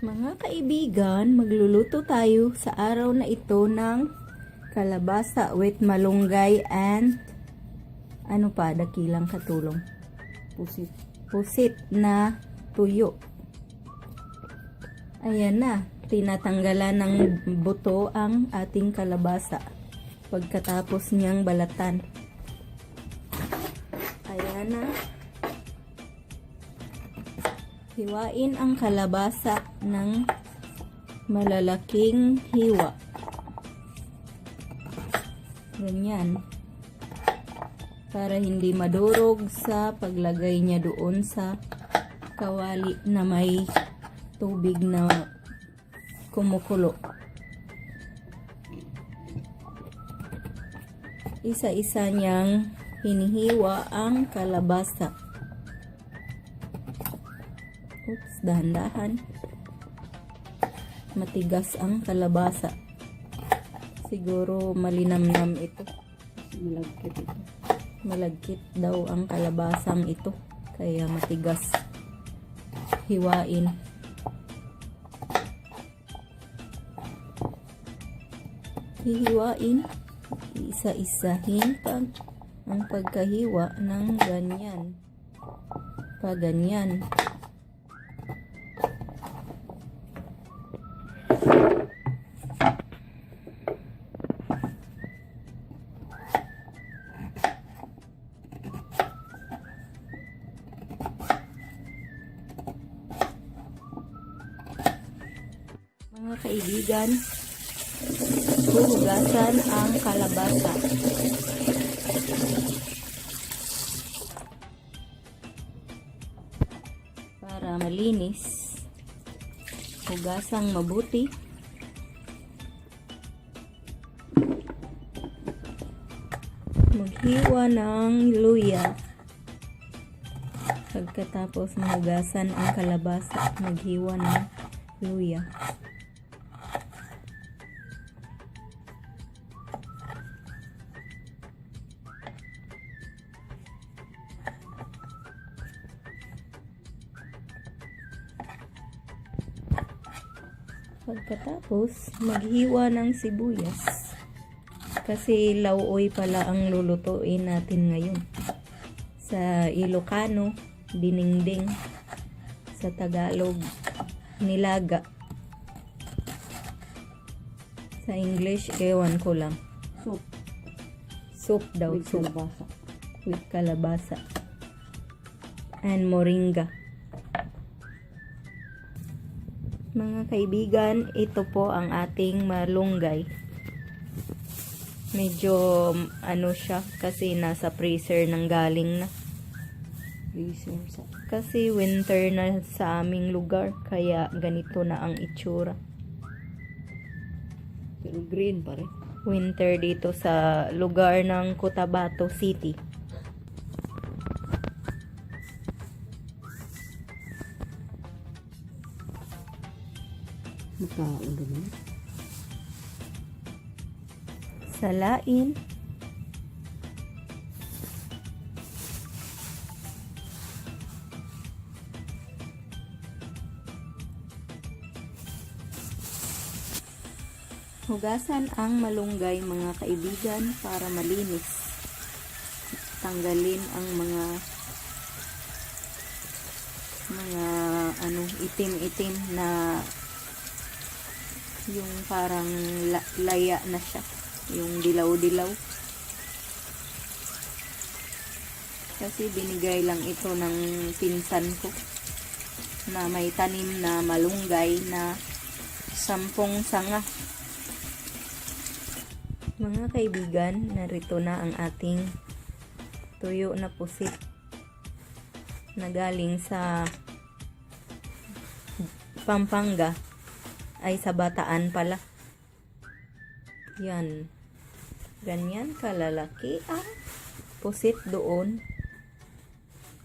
Mga kaibigan, magluluto tayo sa araw na ito ng kalabasa with malunggay and ano pa, dakilang katulong. Pusit na tuyo. Ayan na, tinatanggalan ng buto ang ating kalabasa pagkatapos niyang balatan. Ayan na. Hiwain ang kalabasa ng malalaking hiwa. Ganyan. Para hindi madurog sa paglagay niya doon sa kawali na may tubig na kumukulo. Isa-isa niyang hinihiwa ang kalabasa. Oops, dahan-dahan. Matigas ang kalabasa. Siguro malinamnam ito. Malagkit ito. Malagkit daw ang kalabasang ito. Kaya matigas. Hiwain. Hihiwain. Isa-isahin pa ang pagkahiwa ng ganyan. Ganyan. Mga kaibigan, huhugasan ang kalabasa. Para malinis, hugasang mabuti. Maghiwa ng luya. Pagkatapos mahugasan ang kalabasa, maghiwa ng luya. Pagkatapos, maghiwa ng sibuyas. Kasi lauoy pala ang lulutuin natin ngayon. Sa Ilocano, dinengdeng. Sa Tagalog, nilaga. Sa English, ewan ko lang. Soup. Soup daw. With kalabasa. With kalabasa. And moringa. Mga kaibigan, ito po ang ating malunggay. Medyo ano siya kasi nasa freezer nang galing na. Freezer sa... Kasi winter na sa aming lugar kaya ganito na ang itsura. Pero green pa rin. Winter dito sa lugar ng Cotabato City. Makaon naman. Salain. Hugasan ang malunggay mga kaibigan para malinis. Tanggalin ang mga itim-itim na yung parang laya na siya. Yung dilaw-dilaw. Kasi binigay lang ito ng pinsan ko na may tanim na malunggay na 10 sanga. Mga kaibigan, narito na ang ating tuyo na pusit na galing sa Pampanga. Ay, sa Bataan pala. Yan. Ganyan kalalaki ang pusit doon.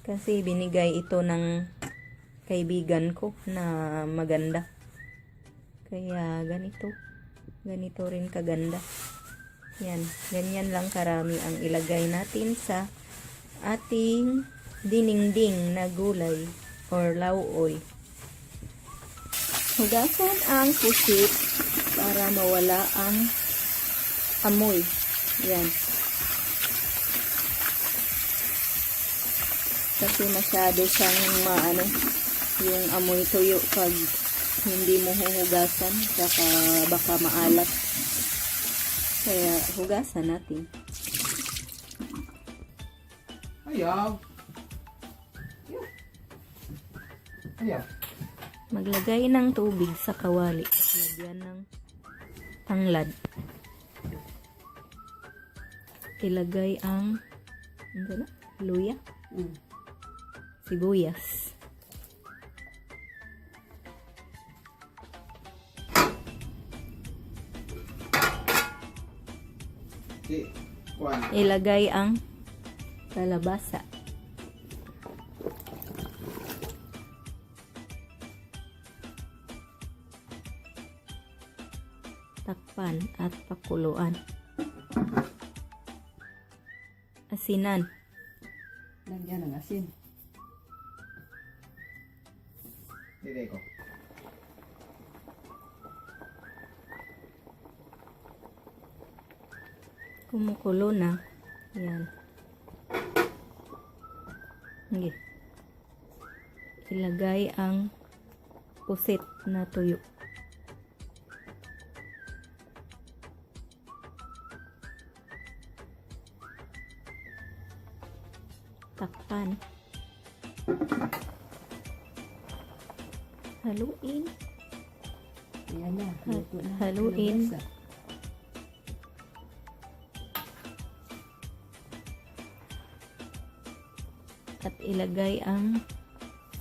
Kasi binigay ito ng kaibigan ko na maganda. Kaya ganito. Ganito rin kaganda. Yan. Ganyan lang karami ang ilagay natin sa ating dinengdeng na gulay or lauoy. Hugasan ang pusit para mawala ang amoy. Yan. Kasi masyado siyang maano, yung amoy tuyo pag hindi mo huhugasan, saka baka maalat. Kaya hugasan natin. Ayaw. Ayaw. Maglagay ng tubig sa kawali. Lagyan ng tanglad. Ilagay ang ano na? Luya. Sibuyas. Si, Juan. Ilagay ang kalabasa. Takpan at pakuluan. Asinan. Lagyan ng asin. Hindi ko. Kumukulo na. Yan. Okay. Ilagay ang pusit na tuyo. Takpan. Haluin. Ayan na. Luto na. Haluin. Kalabasa. At ilagay ang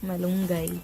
malunggay.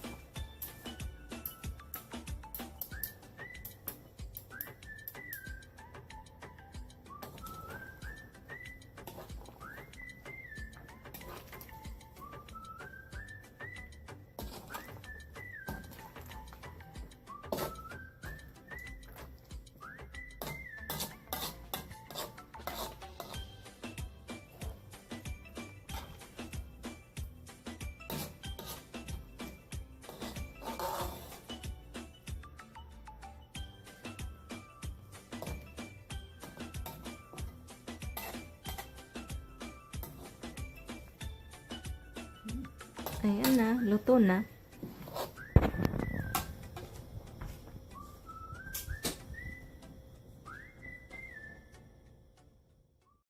Ayan na, luto na.